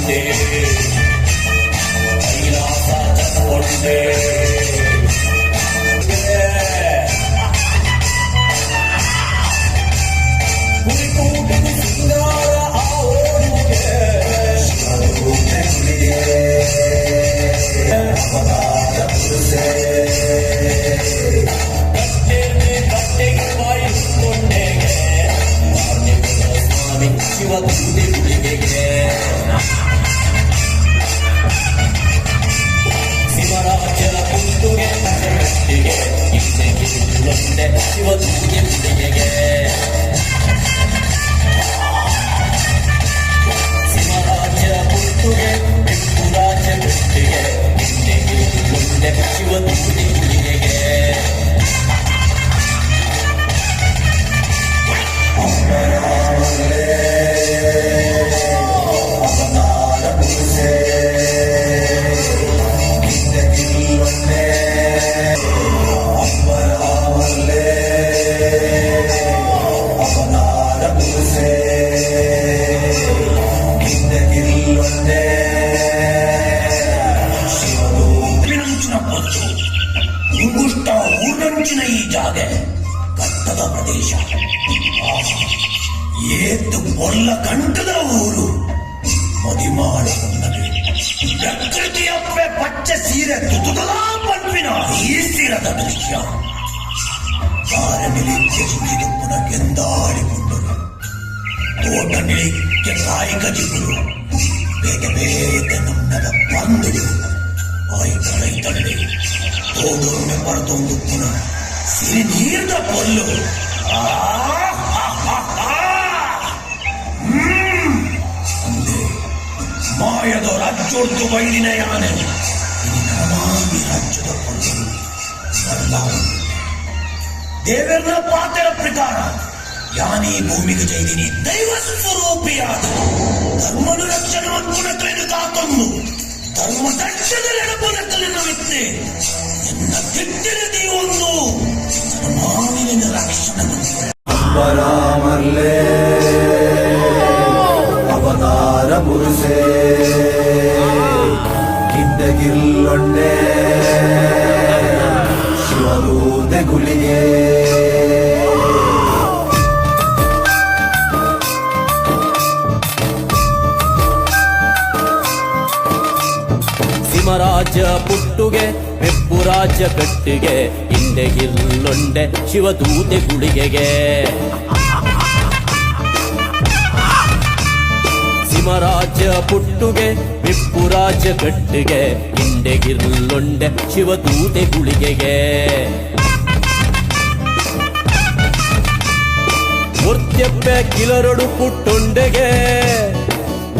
ಜತ್ತೊಂಡೆ, ಕೈಲಾಸ ಜತ್ತೊಂಡೆ. ಕುರಿಕೂಟದ ಸಿಂಗಾರ ಆವೋಡುಗೆ. ಶಿವದೂತೆ ಗುಳಿಗೆ, ಅವತಾರ ಪುರುಷೇ. ಕಟ್ಟೆಗೆ ಕಟ್ಟೆಗೆ ಬಾಯಿ ಕೊಂಡೆಗೆ, ಕಾರ್ಣಿಕದ ಸ್ವಾಮಿ ಶಿವದೂತೆ ಗುಳಿಗೆಗೆ. ಶಿವರಾಜನ ಪುಟ್ಟುಗೆ ಕಟ್ಟಿಗೆ, ಇಂದೆಗೆ ಶಿವದೂತೆ ಗುಳಿಗೆಗೆ. ಸಿಂಹರಾಜ ಪುಟ್ಟುಗೆ, ಬೆಪ್ಪುರಾಜ ಕಟ್ಟಿಗೆ, ಇಂದೆಗೆ ಶಿವದೂತೆ ಗುಳಿಗೆಗೆ. ಅಂಬರಾಮಲ್ಲೇ, ಅವತಾರ ಪುರುಷೇ. ಗಿಂದಗಿಲ್ಲೊಂದೇ, ಅಂಬರಾಮಲ್ಲೇ, ಅವತಾರ ಪುರುಷೇ. ಗಿಂದಗಿಲ್ಲೊಂದೇ, ಶಿವದೂತೆ. ನಂಚಿನ ಪೊರ್ತು ಇಂಗುಷ್ಟ ಊರ್ನಂಚಿನ ಈ ಜಾಗೆ ಕಟ್ಟದ ಪ್ರದೇಶ. ಏತು ಬೊಲ್ಲ ಕಂಠದ ಊರು ಮದಿಮಾಳ ఉన్నది. ಪ್ರಕೃತಿಯಪ್ಪೆ ಪಚ್ಚೆ ಸೀರೆ ತುತುದಲಾ ಪನ್ಪಿನ ಈ ಸೀರದ ದೃಶ್ಯ. ಕಾರ ನಿಲಿಕ್ಕೆ ಜಿಂಜಿದುಪ್ಪುನ ಕೆಂದಾಡಿ ಪುಂಡರು, ತೋಟ ನಿಲಿಕ್ಕೆ ಕಾಯಿ ಕಜಿಪುರು, ಬೇತೆ ಬೇತೆ ನಮ್ಮದ ಪಂದುಡು, ಆಯಿ ಕಡೈ ತಳ್ಳಿ ತೋಡೊಮ್ಮೆ ಪರತೊಂದುಪ್ಪುನ ಸಿರಿ ನೀರ್ದ ಪೊಲ್ಲು. ಅಂದೆ ಮಾಯದ ರಾಜ್ಯೋರ್ದು ಬೈದಿನ ಯಾನೆ ಇನಿ ನರಮಾಂಗಿ ರಾಜ್ಯದ ಪೊಲ್ಲು ಬದಲಾವಣೆ. ದೇವರನ ಪಾತ್ರ ಪ್ರಕಾರ ಯಾನೇ ಭೂಮಿಗೆ ಜೈದಿನಿ ದೈವ ಸ್ವರೂಪಿಯಾದ ಧರ್ಮನು ರಕ್ಷಣೆ ಮನ್ಪುನಕ್ಲೆನು ಕಾತೊಂದು ಧರ್ಮ ದಕ್ಷದ ನೆನಪುನಕಲಿನ ಮಿತ್ತೆ ಎನ್ನ ತಿಟ್ಟಿನ ದೀವೊಂದು ಜನಮಾನಿನ ರಕ್ಷಣೆ ಮನ್ಪುವೆ. ಅಂಬರಾಮಲ್ಲೇ, ಅವತಾರ ಪುರುಷೇ. ಗಿಂದಗಿಲ್ಲೊಂಡೆ, ಶಿವದೂತೆ ಗುಳಿಗೆ. ಸಿಂಹರಾಜ ಪುಟ್ಟುಗೆ, ಬೆಪ್ಪುರಾಜ ಕಟ್ಟಿಗೆ, ಇಂದೆಗಿಲ್ಲೊಂಡೆ ಶಿವದೂತೆ ಗುಳಿಗೆಗೆ. ಸಿಂಹರಾಜ ಪುಟ್ಟುಗೆ, ಬೆಪ್ಪುರಾಜ ಕಟ್ಟಿಗೆ, ಇಂದೆಗಿಲ್ಲೊಂಡೆ ಶಿವದೂತೆ ಗುಳಿಗೆಗೆ. ಮುರ್ತ್ಯಪ್ಪೆ ಕಿಲರಡು ಪುಟ್ಟೊಂಡೆಗೆ,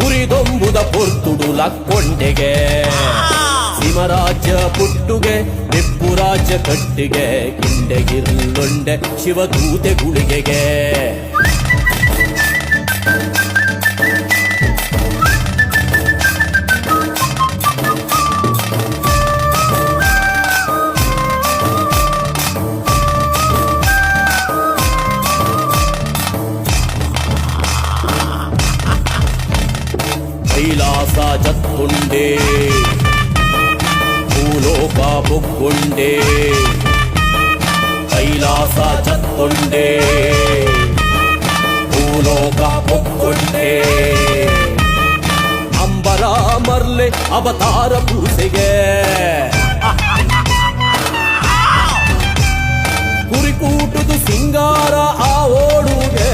ಉರಿದೊಂಬುದ ಪೊರ್ತುಡು ಲಕ್ಕೊಂಡೆಗೆ. ಸಿಂಹರಾಜ ಪುಟ್ಟುಗೆ, ಬೆಪ್ಪುರಾಜ ಕಟ್ಟಿಗೆ, ಇಂಡೆಗಿಲ್ಲೊಂಡೆ ಶಿವದೂತೆ ಗುಳಿಗೆಗೆ. ಕೈಲಾಸ ಜತ್ತುಂಡೆ, ಭೂಲೋಕ ಬೊಕ್ಕೊಂಡೆ. ಕೈಲಾಸ ಜತ್ತೊಂಡೆ, ಭೂಲೋಕ ಬೊಕ್ಕೊಂಡೆ. ಅಂಬರ ಮರ್ಲೆ ಅವತಾರ ಪೂಸೆಗೆ, ಕುರಿಕೂಟುದು ಸಿಂಗಾರ ಆ ಓಡುಗೆ.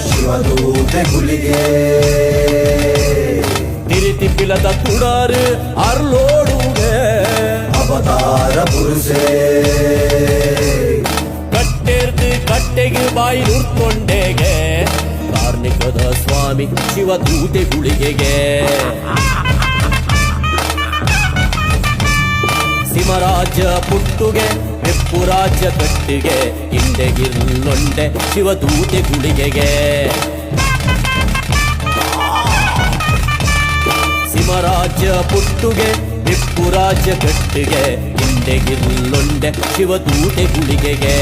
ಶಿವದೂತೆ ಗುಳಿಗೆ. ತಿರಿತಿಪ್ಪಿಲದ ತುಡರು ಅರ್ಲೋಡುಗೆ. ಅವತಾರ ಪುರುಷೇ. ಕಟ್ಟೆರ್ದು ಕಟ್ಟೆಗೆ ಬಾಯಿ ನುರ್ಕೊಂಡೆಗೆ, ಕಾರ್ಣಿಕದ ಸ್ವಾಮಿ ಶಿವದೂತೆ ಗುಳಿಗೆಗೆ. ಸಿಂಹರಾಜ ಪುಟ್ಟುಗೆ, ಬೆಪ್ಪುರಾಜ ಕಟ್ಟಿಗೆ, ಇಂದೆಗಿಲ್ಲೊಂಡೆ ಶಿವದೂತೆ ಗುಳಿಗೆಗೆ. ಸಿಂಹರಾಜ ಪುಟ್ಟುಗೆ, ಬೆಪ್ಪುರಾಜ ಕಟ್ಟಿಗೆ, ಇಂದೆಗಿಲ್ಲೊಂಡೆ ಶಿವದೂತೆ ಗುಳಿಗೆಗೆ.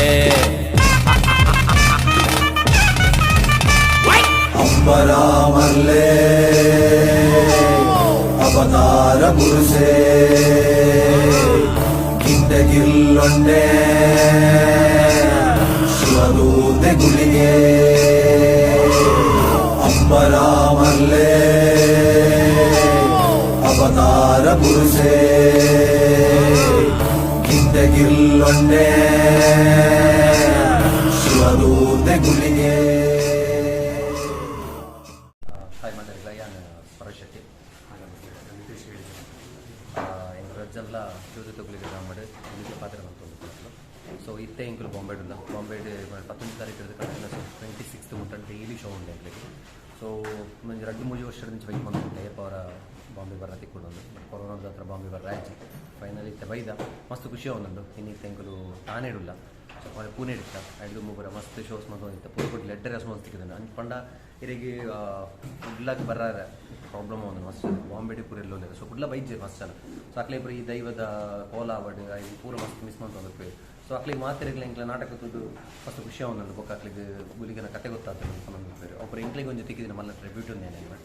ಅಂಬರಾಮಲ್ಲೇ, ಅವತಾರ ಪುರುಷೇ ಗಿಂಡಗಿಲ್ಲೊಂಡೆ ಶಿವದೂತೆ ಗುಳಿಗೆ ಅಂಬರಾಮರ್ಲೆ ಅವತಾರ ಪುರುಷೇ ಗಿಂಡಗಿಲ್ಲೊಂಡೆ ಶಿವದೂತೆ ಗುಳಿಗೆ. ಹಾಯ್ ಮಾತಾಡಿಲ್ಲ, ಯಾನ್ ಪರಶ್ ಶೆಟ್ಟಿ. ನಿತೀಶ್ ಹೇಳಿ. ಎಂಕ್ ರಜ್ಜನ್ಲ ಶಿವದೂತ ಗುಳಿಗೆ ಡ್ರಾಮಡ್ ಗುಳಿಗೆ ಪಾತ್ರ ಮಲ್ತೊಂದು. ಸೊ ಇತ್ತೆ ಎಂಕುಲು ಬಾಂಬೆಡ್ ಉಲ್ಲ. ಬಾಂಬೆಡ್ 19 ತಾರೀಕು ಹಿಡಿದು ಕಂಟಿನ್ಯೂಸ್ 26 ಮುಟ್ಟ ಡೈಲಿ ಶೋ ಉಂಡು ಎಂಕ್ಲೆಗ್. ಸೊ ಒಂಜಿ 2-3 ವರ್ಷದ ವೆಯ್ಟ್ ಮಲ್ತೊಂದು ಏಪ ಅವರ ಬಾಂಬೆ ಬರ್ರ ತಿಕ್ಕೊಂಡು. ಬಟ್ ಕೊರೋನಾದ ಹತ್ರ ಬಾಂಬೆ ಬರ್ರ ಆಯ್ತು. ಫೈನಲಿ ಇತ್ತೆ ಬೈದ, ಮಸ್ತ್ ಖುಷಿ ಆವೊಂದುಂಡು. ಇನ್ನು ಇತ್ತೆ ಎಂಕುಲು ತಾನೇಡುಲ್ಲ, ಸೊ ಪೂನೆ ಇತ್ತ ಐದು ಮೂಪುರ ಮಸ್ತ್ ಶೋಸ್ ಮಲ್ತೊಂದಿತ್ತ. ಪೂರ ಕೊಟ್ಟು ಲೆಡ್ಡೆ ರೆಸ್ಪಾನ್ಸ್ ತಿಕ್ಕಿದ್ದು. ಅಂಚ ಪಂಡ ಇರೆಗ್ ಕುಡ್ಲಕ್ ಬರ್ರಾರ ಪ್ರಾಬ್ಲಮ್ ಒಂದು ಮಸ್ತ್, ಬಾಂಬೆಡೆ ಪೂರ ಎಲ್ಲೊಂದಿಲ್ಲ. ಸೊ ಕುಡ್ಲ ಬೈಜೆ ಮಸ್ತ್ ಜನ. ಸೊ ಅಕ್ಲೆ ಪೂರ ಈ ದೈವದ ಕೋಲ ಆವಡ್ ಐನ್ ಪೂರ ಮಸ್ತ್ ಮಿಸ್ ಮಲ್ತೊಂದು. ಸೊ ಅಕ್ಲಿಗೆ ಮಾತೆರೆಗ್ಲ ಎಂಕ್ಲ ನಾಟಕ ತೂದು ಮಸ್ತ್ ಖುಷಿ ಆವೊಂದುಂಡು. ಬೊಕ್ಕ ಅಕ್ಲಿಗೆ ಗುಲಿಗನ ಕತೆ ಗೊತ್ತಾಗ್ತದೆ ಪನೊಂದು ಒಬ್ಬರು ಎಂಕ್ಲಿಗೆ ಒಂಜಿ ತಿಕ್ಕಿದಿನ ಮಲ್ಲ ಟ್ರಿಬ್ಯೂಟ್ ಒಂದು ಏನೇನು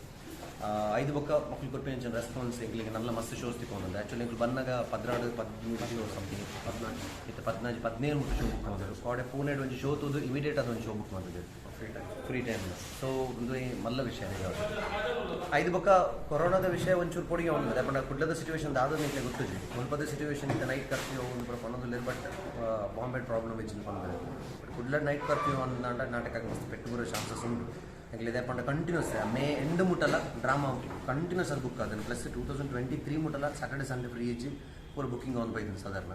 ಐದು. ಬೊಕ್ಕ ಮಕ್ಳು ಕೊರ್ಪಿನ ರೆಸ್ಪಾನ್ಸ್ ಎಂಕ್ಲಿಗೆ ನಲ್ಲ ಮಸ್ತ್ ಶೋಸ್ ತಿಕ್ಕೊಂದು. ಆ್ಯಕ್ಚುಲಿ ಎಂಕ್ಲು ಬನ್ನಾಗ 12 13 ಶೋ ಸಮಥಿಂಗ್, 14 ಇತ್ತು, 14 17 ಮುಟ್ಟು ಶೋ ಬುಕ್ ಮಾಡಿದ್ರು. ಕೋಡೆ ಪೂನೆಡ್ ಒಂಜಿ ಶೋ ತೂದು ಇಮಿಡಿಯೇಟ್ ಅದೊಂದು ಶೋ ಬುಕ್ ಮಾಡಿದ್ರು ಫ್ರೀ ಟೈಮ್. ಸೊ ಒಂದು ಮಲ್ಲ ವಿಷಯ ನಿಜವಾಗ್ಲೂ. ಐದು ಬೊಕ್ಕ ಕೊರೋನಾದ ವಿಷಯ ಒಂಚೂರು ಪೊಡಿಗೆ ಒಂದು ಯಾಕಂದ್ರೆ ಕುಡ್ಲದ ಸಿಚುವೇಶನ್ ದಾದ ನಿಂಗೆ ಗೊತ್ತಿದೆ. ಮುಲ್ಪದ ಸಿಚುವೇಶನ್ ಇತ್ತು, ನೈಟ್ ಕರ್ಫ್ಯೂ ಒಂದು ಪೂರ ಪನ್ನೊಂದು. ಬಟ್ ಬಾಂಬೆ ಪ್ರಾಬ್ಲಮ್ ಇಜ್ಜಿನ ಪನ್ನೊಂದು. ಬಟ್ ಕುಡ್ಲ ನೈಟ್ ಕರ್ಫ್ಯೂ ಒಂದು ನಾಟಕ ಮಸ್ತ್ ಪೆಟ್ಟು ಬರೋ ಚಾನ್ಸಸ್ ಉಂಟು. ಎಂಕ್ಲೆ ಇದೇ ಪಂಡ ಕಂಟಿನ್ಯೂಸ್ ಮೇ ಎಂಡ್ ಮುಟ್ಟಲ್ಲ ಡ್ರಾಮಾ ಕಂಟಿನ್ಯೂಸ್ ಆಗಿ ಬುಕ್ ಆದನು. ಪ್ಲಸ್ 2023 ಮುಟ್ಟಲ್ಲ ಸ್ಯಾಟರ್ಡೆ ಸಂಡೇ ಫ್ರೀ ಇಜ್ಜಿ, ಪೂರ ಬುಕ್ಕಿಂಗ್ ಆನ್ ಬೈದನು ಸಾಧಾರಣ.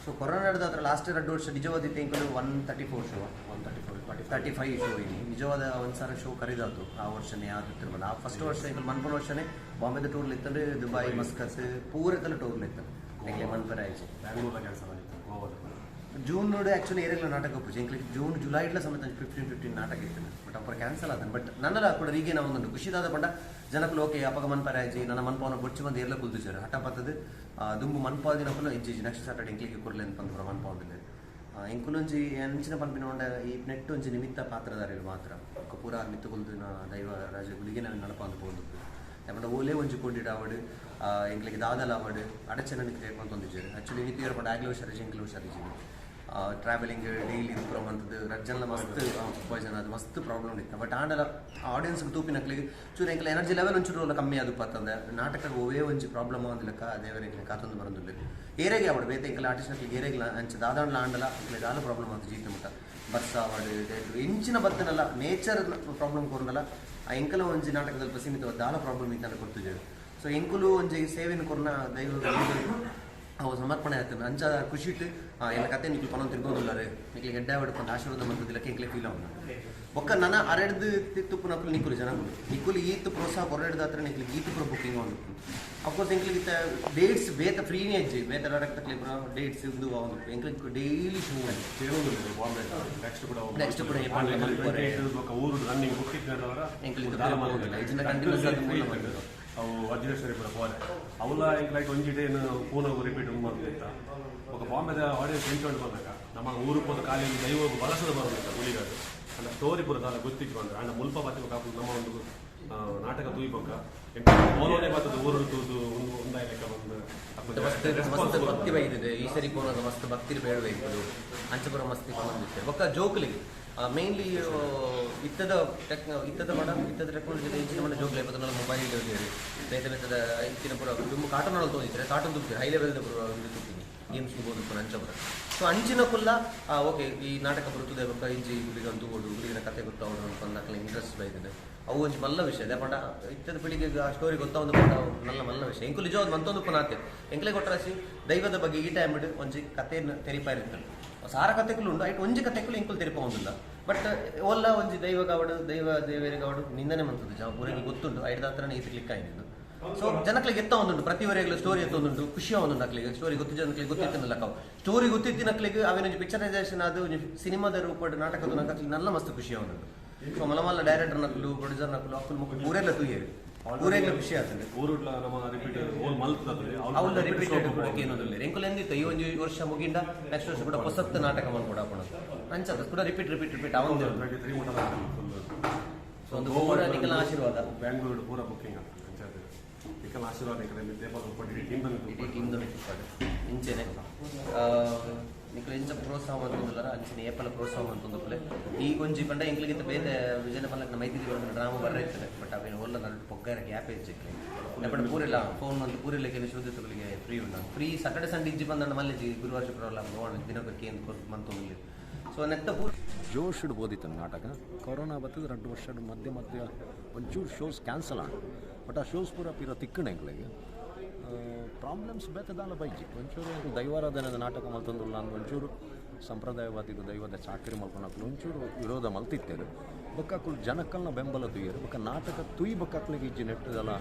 ಸೊ ಕೊರೋನಾ ಹಿಡಿದ ಹತ್ರ ಲಾಸ್ಟ್ 2 ವರ್ಷ ನಿಜವಾದ ತಿಂಗಳು 134 ಶೋ, 134, 35 ಶೋ ಇಲ್ಲಿ ನಿಜವಾದ ಒಂದು ಸಾರ ಶೋ ಕರೀದಾತು. ಆ ವರ್ಷನೇ ಯಾವ್ದು ಇತ್ತಿರಬಲ್ಲ, ಆ ಫಸ್ಟ್ ವರ್ಷ ಎಂಕುಲು ಮನ್ಪುನ ವರ್ಷನೇ ಬಾಂಬೆದ ಟೂರ್ಲಿ ಇತ್ತಂದ್ರೆ ದುಬೈ, ಮಸ್ಕತ್ ಪೂರ ಟೂರ್ಲಿ ಇತ್ತು ಎಂಕ್ಲೆ ಮನ್ಪರೆ ಆಯ್ತು. ಬ್ಯಾಂಗ್ಳೂರ್ ಕೆಲಸ ಮಾಡಿತ್ತು, ಗೋವಾದ. ಜೂನ್ ನೋಡಿ ಆ್ಯಕ್ಚುಲಿ ಏರಿಯಲ್ಲ ನಾಟಕ ಪೂಜೆ ಎಂಕ್ಲಿಗೆ ಜೂನ್ ಜುಲೈ ಇಡ್ಲ ಸಮೇತ 15 15 ನಾಟಕ ಇತ್ತು. ಬಟ್ ಅಪ್ಪರ ಕ್ಯಾನ್ಸಲ್ ಆದನು. ಬಟ್ ನನ್ನಲ್ಲ ಕೂಡ ರೀಗೇನ ಒಂದೊಂದು ಖುಷಿದಾದ ಪಂಡ ಜನಕ್ಕಲು ಓಕೆ ಅಪ್ಪಗ ಮನ್ಪರೆ ಆಯ್ಜಿ, ನನ್ನ ಮನ್ಪವನ ಬೊಚ್ಚು ಬಂದು ಏರ್ಲ ಕುಲ್ದುಜಾರು ಹಠ ಪತ್ತದು ದುಂಬು ಮನ್ಪಾದಿನಪ್ಪಲು ಇಜ್ಜಿ ನೆಕ್ಸ್ಟ್ ಸ್ಯಾಟರ್ಡೆ ಎಂಕ್ಲಿಗೆ ಕೊರ್ಲೆ ಅಂತ ಪೂರ ಮನ್ಪಾವಂದಿಲ್ಲ. ಎಂಕುಲೊಂಜಿ ಅಂಚಿನ ಪನ್ಪಿನ ಉಂಡ ಈ ನೆಟ್ ಒಂಜಿ ನಿಮಿತ್ತ ಪಾತ್ರಧಾರಿಲು ಮಾತ್ರ. ಬೊಕ್ಕ ಪೂರ ಮಿತ್ತು ಕುಲ್ದಿನ ದೈವ ರಾಜ ಗುಳಿಗೆ ನಾವು ನಡಪಾಂದು ಪೋದು. ಯಾಕಂದ್ರೆ ಓಲೇ ಒಂಜಿ ಕೋಡಿಡ್ ಆವಡ್, ಎಂಕ್ಲಿಗೆ ದಾದಲ್ ಆವಡ್, ಅಡಚಣೆ ಕ್ರಿಯೇಟ್ ಮಂತೊಂದಿಜ್ಜೆರ್. ಆಕ್ಚುಲಿ ಮಿತ್ತು ಏರ್ ಪಂಡ ಆಗ್ಲೇ ಹುಷಾರಿಜಿ, ಎಂಕ್ಲೆ ಹುಷಾರಿಜಿ. ಟ್ರಾವೆಲಿಂಗ್ ಡೈಲಿ ಇಂಪ್ರೂವ್ ಅಂತದ್ದು ರಜ್ಜನ್ಲ ಮಸ್ತ್ ಪಾಯ್ಸನ್ ಅದು ಮಸ್ತ್ ಪ್ರಾಬ್ಲಮ್ ಇತ್ತು. ಬಟ್ ಆಂಡಲ ಆಡಿಯನ್ಸ್ ತೂಪಿನಕ್ಲಿಗೆ ಚೂರು ಎಂಕ್ಲ ಎನರ್ಜಿ ಲೆವೆಲ್ ಒಂಚೂರು ಕಮ್ಮಿ ಅದು ಪತ್ತಂದೆ ನಾಟಕ ಒವೇ ಒಂಜಿ ಪ್ರಾಬ್ಲಮ್ ಅಂದಿಲ್ಲಕ್ಕ ದೇವರ ಎಂಕ್ಲೆ ಕಾತೊಂದು ಬರಂದುಲ್ಲ. ಏರೆಗೆ ಅವಡು ಬೇತೆ ಎಂಕ್ಲ ಆರ್ಟಿಸ್ಟ್ ನಕ್ಲಿಗೆ ಏರೆಗ್ಲ ಅಂಚ ದಾದಾಂಡ್ಲ ಆಂಡಲ ಎಂಕ್ಲೆ ದಾಲ ಪ್ರಾಬ್ಲಮ್ ಅಂತ ಜೀತ ಮುಟ್ಟ ಬಸ್ ಆವಡು ಇಂಚಿನ ಬತ್ತನಲ್ಲ ನೇಚರ್ ಪ್ರಾಬ್ಲಮ್ ಕೊರ್ನಲ್ಲ ಆ ಎಂಕಲ ಒಂಜಿ ನಾಟಕದಲ್ಲಿ ಸೀಮಿತ ದಾಲ ಪ್ರಾಬ್ಲಮ್ ಇತ್ತ ಕೊಡ್ತಿದ್ದೇವೆ. ಸೊ ಎಂಕುಲು ಒಂಜಿ ಸೇವೆನ ಕೊರ್ನ ದೈವ ಅವು ಸಮರ್ಪಣೆ ಆಗ್ತದೆ. ಅಂಚ ಖುಷಿ ಇಟ್ಟು ಎಲ್ಲ ಕತೆ ನಿಕ್ಲು ಪನೊಂದು ತಿರ್ಗೋದಿಲ್ಲಾರೆ ನಿಕ್ಲಿಗೆ ಎಡ್ಡೆ ಹೊಡ್ಕೊಂಡು ಆಶೀರ್ವಾದ ಮಂತದಿಲ್ಲ ಎಂಕ್ಲೆ ಫೀಲ್ ಅವನು. ಬೊಕ್ಕ ನನ್ನ ಅರೆಡ್ದು ತುಪ್ಪುನಕ್ಕಲು ನಿಕ್ಕುಲು ಜನಗಳು ನಿಕ್ಕುಲು ಈತ್ ಪ್ರೋತ್ಸಾಹ ಕೊರಡೆದ ಹತ್ರ ನಿಕ್ಲಿಗೆ ಈತ್ ಪೂರ ಬುಕ್ಕಿಂಗ್ ಒಂದು. ಅಫ್ಕೋರ್ಸ್ ಎಂಕ್ಲಿಗೆ ಇತ್ತ ಡೇಟ್ಸ್ ಬೇತ ಫ್ರೀನೇ ಅಜ್ಜಿ ಬೇತ ನಾಟಕ ತಕ್ಲಿ ಪೂರ ಡೇಟ್ಸ್ ಇಂದು ಒಂದು ಎಂಕ್ಲಿಗೆ ಡೈಲಿ ಶೋ. ಕೇಳೋದು ಬಾಂಬೆ ನೆಕ್ಸ್ಟ್ ಕೂಡ. ನೆಕ್ಸ್ಟ್ ಕೂಡ. ಊರು ರನ್ನಿಂಗ್ ಬುಕ್ ಇದ್ದವರ ಎಂಕ್ಲಿಗೆ ಹೋಗಿಲ್ಲ ಇದನ್ನ ಕಂಟಿನ್ಯೂಸ್ ಆಗಿ ಮೂಲ ಮಾಡಿದ್ರು. ಅವು ವಜ್ರೇಶ್ವರಿ ಕೂಡ ಹೋದೆ ಅವಲ ಲೈಕ್ ಒಂಜಿ ಡೇನು ಪೂನಾಗು ರಿಪೀಟ್ ಉಂಟು ಮಾಡ್ತಿತ್ತ. ఒక ಬಾಂಬೆದ ಆಡಿಯನ್ಸ್ ಎಂಚ ಉಂಟು ಬಂದಾಗ ನಮ್ಮ ಊರು ಪೋದ ಖಾಲಿ ದೈವ ಬಳಸದ ಬರೋದಿತ್ತ ಗುಳಿಗಾಡು ಅಂಡ ಸ್ಟೋರಿ ಪೂರ ದಾಲ ಗೊತ್ತಿತ್ತು ಬಂದ್ರೆ ಅಂಡ ಮುಲ್ಪ ಬತ್ತಿ ಕಾಪು ನಮ್ಮ ಒಂದು ನಾಟಕ ತೂಯಿ ಬೊಕ್ಕ ಓಲೋನೆ ಬತ್ತದ ಊರು ತೂದು ಒಂದು ಒಂದಾಯ ಲೆಕ್ಕ ಒಂದು. ಮಸ್ತ್ ಮಸ್ತ್ ಭಕ್ತಿ ಬೈದಿದೆ. ಈ ಸರಿ ಪೋನಾಗ ಮಸ್ತ್ ಭಕ್ತಿ ಬೇಡವೆ ಇಪ್ಪದು ಅಂಚಪುರ ಮಸ್ತ್ ಪನೊಂದಿತ್ತೆ. ಬೊಕ್ಕ ಜೋಕುಲಿಗೆ ಮೇನ್ಲಿ ಇತ್ತದ ಟೆಕ್ ಇತ್ತದ ಮಡ ಇತ್ತದ ಟೆಕ್ನಾಲಜಿ ಇಂಚಿನ ಮಡ ಜೋಕ್ಲೆ ಬತ್ತನ ಮೊಬೈಲ್ ಬೇತೆ ಬೇತದ ಇತ್ತಿನ ಪೂರ ದುಂಬು ಕಾರ್ಟೂನ್ ಒಳಗೆ ತೋದಿದ್ರೆ ಕಾರ್ಟೂನ್ ತುಪ್ತೀರಿ, ಹೈ ಲೆವೆಲ್ ಪೂರ ಒಂದು ತುಪ್ತೀನಿ ಗೇಮ್ಸ್ ಬೋದು ಪೂರ ಅಂಚಪುರ. ಸೊ ಅಂಚಿನ ಕುಲ್ಲ ಓಕೆ ಈ ನಾಟಕ ಬರುತ್ತದೆ ಬೊಕ್ಕ ಇಂಚಿ ಗುಳಿಗೆ ತೂಗೋಡು, ಗುಳಿಗಿನ ಕತೆ ಗೊತ್ತಾವಡು ಅನ್ಕೊಂಡು ಇಂಟ್ರೆಸ್ಟ್ ಬೈದಿದೆ. ಅವು ಒಂಜಿ ಮಲ್ಲ ವಿಷಯ ಪಂಡ ಇತ್ತದ ಪೀಳಿಗೆಗೆ ಆ ಸ್ಟೋರಿ ಗೊತ್ತಾವೊಂದು ಪಂಡ ನಲ್ಲ ಮಲ್ಲ ವಿಷಯ. ಎಂಕುಲು ನಿಜವಾದ ಮಂತೊಂದು ಪುನಾತೆ ಎಂಕ್ಲೆ ಕೊಟ್ಟರಾಸಿ ದೈವದ ಬಗ್ಗೆ ಈ ಟೈಮ್ ಒಂಜಿ ಕಥೆಯನ್ನು ತೆರಿಪಾಯಿರ್ತಾರೆ. ಸಾರ ಕತೆಗಳು ಉಂಟು, ಐಟ್ ಒಂಜಿ ಕತೆಗಳು ಎಂಕುಲು ತೆರಿಪಾವೊಂದಿಲ್ಲ. ಬಟ್ ಓಲ್ಲ ಒಂಜಿ ದೈವ ಕಾವಡು ದೈವ ದೇವರಿಗೆ ನಿಂದನೆ ಮಂತದ್ದು ಜನ ಊರಿಗೆ ಗೊತ್ತುಂಟು. ಐಡ್ದ ಹತ್ರನೇ ಇದು ಕ್ಲಿಕ್ ಆಯ್ತು. ಸೊ ಜನಕ್ಲಿಗೆ ಎತ್ತ ಒಂದುಂಟು, ಪ್ರತಿ ವರೆಗೂ ಸ್ಟೋರಿ ಎತ್ತೊಂದುಂಟು, ಖುಷಿ ಒಂದುಂಟು. ಅಕ್ಲಿಗೆ ಸ್ಟೋರಿ ಗೊತ್ತು, ಜನಕ್ಲಿಗೆ ಗೊತ್ತಿತ್ತಿನಲ್ಲ ಅವು ಸ್ಟೋರಿ ಗೊತ್ತಿತ್ತಿನಕ್ಲಿಗೆ ಅವೇನೊಂಜಿ ಪಿಕ್ಚರೈಸೇಷನ್ ಅದು ಒಂಜಿ ಸಿನಿಮಾದ ರೂಪಡ್ ನಾಟಕದ ಅಕ್ಲಿಗೆ ನಲ್ಲ ಮಸ್ತ್ ಖುಷಿ ಒಂದುಂಟು. ಸೊ ಮಲ್ಲ ಮಲ್ಲ ಡೈರೆಕ್ಟರ್ ನಕಲು, ಪ್ರೊಡ್ಯೂಸರ್ ನಕಲು ಅಕ್ಕಲು ಮುಕ್ಕು ಊರೆಲ್ಲ ತೂಯೇರು, ಊರೆಲ್ಲ ಖುಷಿ ಆಗ್ತದೆ. ಊರುಡ್ಲ ನಮ್ಮ ರಿಪೀಟ್ ಓಲ್ ಮಲ್ತದ. ಅವಲ್ಲ ರಿಪೀಟೆಡ್ ಏನೋದಿಲ್ಲ. ಎಂಕುಲು ಎಂದಿತ್ತು ಈ ಒಂಜಿ ವರ್ಷ ಮುಗಿಂಡ ನೆಕ್ಸ್ಟ್ ವರ್ಷ ಕೂಡ ಹೊಸತ್ತು ನಾಟಕ ಮಾಡ್ಕೊಡ ಹಾಕೋಣ ಅಂಚದ ಕೂಡ ರಿಪೀಟ್ ರಿಪೀಟ್ ರಿಪೀಟ್ ಅವೊಂದು. 23 ಮುಟ್ಟ. ಸೊ ಒಂದು ಪೂರ ನಿಕಲ ಆಶೀರ್ವಾದ. ಬ್ಯಾಂಗ್ಳೂರು ಪೂರ ಬುಕ್ಕಿಂಗ್ ಆಗ್ತದೆ. ನಿಕ್ಕಲ ಆಶೀರ್ವಾದ ಎಂಕಲೆ ದೇಪದ ಉಪ್ಪಡಿ ಟೀಮ್ ಇಡೀ ಟೀಮ್ದ ಮಿತ್ತಿಪಾಡು ಇಂಚೆನೆ ನಿಕ್ಲು ಇಂಚ ಪ್ರೋತ್ಸಾಹ ಮಂತೊಂದುಲ್ಲಾರ ಅಂಚನೆ ಏಪಲ ಪ್ರೋತ್ಸಾಹ ಮಂತೊಂದುಪ್ಪಲೆ ಈ ಒಂಜಿ ಪಂಡ ಎಂಕ್ಲಿಗಿಂತ ಬೇತೆ ವಿಜಯನ ಪಲ್ಲಕ್ನ ಮೈತಿದಿ ಬರ್ಪುನ ಡ್ರಾಮ ಬರ್ರೆ ಇರ್ತದೆ. ಬಟ್ ಅವೇನು ಒಲ್ಲ ನಡುಟು ಪೊಗ್ಗರ ಗ್ಯಾಪ್ ಇಜ್ಜಿಕ್ಲೆ ಬಟ್ ಪೂರೆಲ್ಲ ಫೋನ್ ಮಂತ್ ಪೂರೆಲ್ಲ ಕೆಲವು ಶೋಧಿತಗಳಿಗೆ ಫ್ರೀ ಉಂಡು. ಫ್ರೀ ಸ್ಯಾಟರ್ಡೆ ಸಂಡೇ ಇಜ್ಜಿ ಬಂದ ಮಲ್ಲೆಜಿ ಗುರುವಾರ ಶುಕ್ರವಾರ ನೋಡೋಣ ದಿನಕ್ಕೆ ಏನು ಮಂತೊಂದುಲ್ಲೆರ್. ಸೊ ನೆತ್ತ ಪೂರ ಜೋಶ್ ಬೋದಿತ್ತು ನಾಟಕ. ಕೊರೋನಾ ಬತ್ತದ 2 ವರ್ಷ ಮಧ್ಯೆ ಮಧ್ಯೆ ಒಂಚೂರು ಶೋಸ್ ಕ್ಯಾನ್ಸಲ್ ಆಂಡ್. ಬಟ್ ಆ ಶೋಸ್ ಪೂರ ಪಿರ ತಿಕ್ಕಣ ಎಂಕ್ಲೆಗ್ ಪ್ರಾಬ್ಲಮ್ಸ್ ಬೇತದಾಲ ಬೈಜಿ. ಒಂಚೂರು ಎಂಕ್ಲು ದೈವಾರಾಧನೆದ ನಾಟಕ ಮಲ್ತೊಂದುಲ್ಲ ಅಂದ್ ಒಂಚೂರು ಸಂಪ್ರದಾಯವಾದಿಲು ದೈವದ ಚಾಕರಿ ಮಲ್ಕೊನಕ್ಲು ಒಂಚೂರು ವಿರೋಧ ಮಲ್ತಿತ್ತೇರು. ಬೊಕ್ಕ ಅಕ್ಲು ಜನಕ್ಕಲ್ನ ಬೆಂಬಲ ತುಯ್ಯರು. ಬೊಕ್ಕ ನಾಟಕ ತುಯ್ ಬೊಕ್ಕಕ್ಲಿಗೆ ಇಜ್ಜಿ ನೆಟ್ಟದಲ್ಲ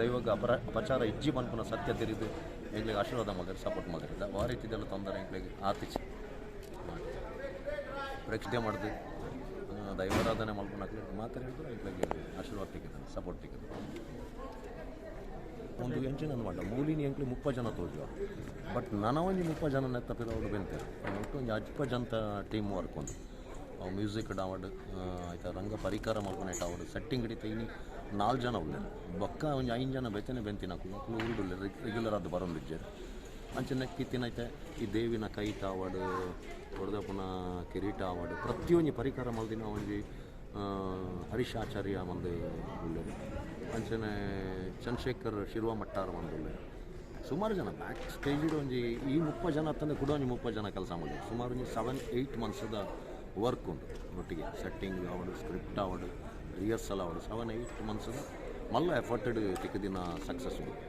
ದೈವಗ ಅಪಚಾರ ಇಜ್ಜಿ ಪನ್ಪುನ ಸತ್ಯ ತೆರಿದು ಎಂಕ್ಲೆಗ್ ಆಶೀರ್ವಾದ ಮಲ್ತೆರ್, ಸಪೋರ್ಟ್ ಮಲ್ತೆರ್. ಆ ರೀತಿದೆಲ್ಲ ತೊಂದರೆ ಎಂಕ್ಲೆಗ್ ಆತಿಚಿ ಪ್ರೇಕ್ಷಣೆ ಮಾಡ್ದು ದೈವಾರಾಧನೆ ಮಲ್ಪುನಕ್ಲೆ ಮಾತ್ರ ಹೇಳಿದ್ರು ಎಂಕ್ಲೆಗ್ ಆಶೀರ್ವಾದ ತಿಕ್ಕಿದ್ದಾನೆ, ಸಪೋರ್ಟ್ ತಿಕ್ಕಿದ್ದು. ಒಂದು ಎಂಚಿನ ಮಾಡ ಮೂಲಿನಿ ಎಂಕ್ಲು 30 ಜನ ತೋಜುವ. ಬಟ್ ನನ ಒಂಜಿ 30 ಜನ ನೆತ್ತ ಪಿರವುಡು ಬೆಂತೇರು. ಒಟ್ಟು ಒಂಜಿ 50 ಜನತ ಟೀಮ್ ವರ್ಕ್ ಒಂದು. ಅವು ಮ್ಯೂಸಿಕ್ ಡಾವಡ್ ಆಯ್ತಾ ರಂಗ ಪರಿಕಾರ ಮಲ್ಪುನೇಟ್ ಆವಡ್ ಸೆಟ್ಟಿಂಗ್ ಹಿಡಿತ ಇನಿ 4 ಜನ ಉಲ್ಲೆರ್. ಬೊಕ್ಕ ಒಂಜಿ 5 ಜನ ಬೇತೆನೆ ಬೆಂತಿನಕುಲು ಅಕುಲು ಊರುಡುಲ್ಲೆರ್ ರೆಗ್ಯುಲರ್ ಆದ್ ಬರೊಂದಿಜ್ಜೆರ್. ಅಂಚನೆ ಕಿತ್ತಿನೈತೆ ಈ ದೇವಿನ ಕೈತ ಆವಡ್ ಹೊಡೆದಪುನ ಕಿರೀಟ ಆವಡ್ ಪ್ರತಿಯೊಂಜಿ ಪರಿಕಾರ ಮಲ್ದಿನ ಒಂಜಿ ಹರೀಶ್ ಆಚಾರ್ಯ ಒಂದು ಉಲ್ಲೆರ್. ಅಂಚನೆ ಚಂದ್ರಶೇಖರ್ ಶಿರ್ವ ಮಟ್ಟಾರ್ ಒಂದು ಉಲ್ಲೆರ್. ಸುಮಾರು ಜನ ಬ್ಯಾಕ್ ಸ್ಟೇಜ್ ಒಂಜಿ ಈ 30 ಜನ ಅತ್ತಂದೆ ಕೂಡ ಒಂಜಿ 30 ಜನ ಕೆಲಸ ಮಾಡಿದ್ರು. ಸುಮಾರು ಒಂಜಿ 7-8 ಮಂತ್ಸ್ದ ವರ್ಕ್ ಉಂಟು ಒಟ್ಟಿಗೆ. ಸೆಟ್ಟಿಂಗ್ ಆವಡ್, ಸ್ಕ್ರಿಪ್ಟ್ ಆವಡ್, ರಿಹರ್ಸಲ್ ಆವಡ್ 7-8 ಮಂತ್ಸ್ದ ಮಲ್ಲ ಎಫರ್ಟೆಡ್ ತಿಕ್ಕದಿನ ಸಕ್ಸಸ್ ಉಂಟು.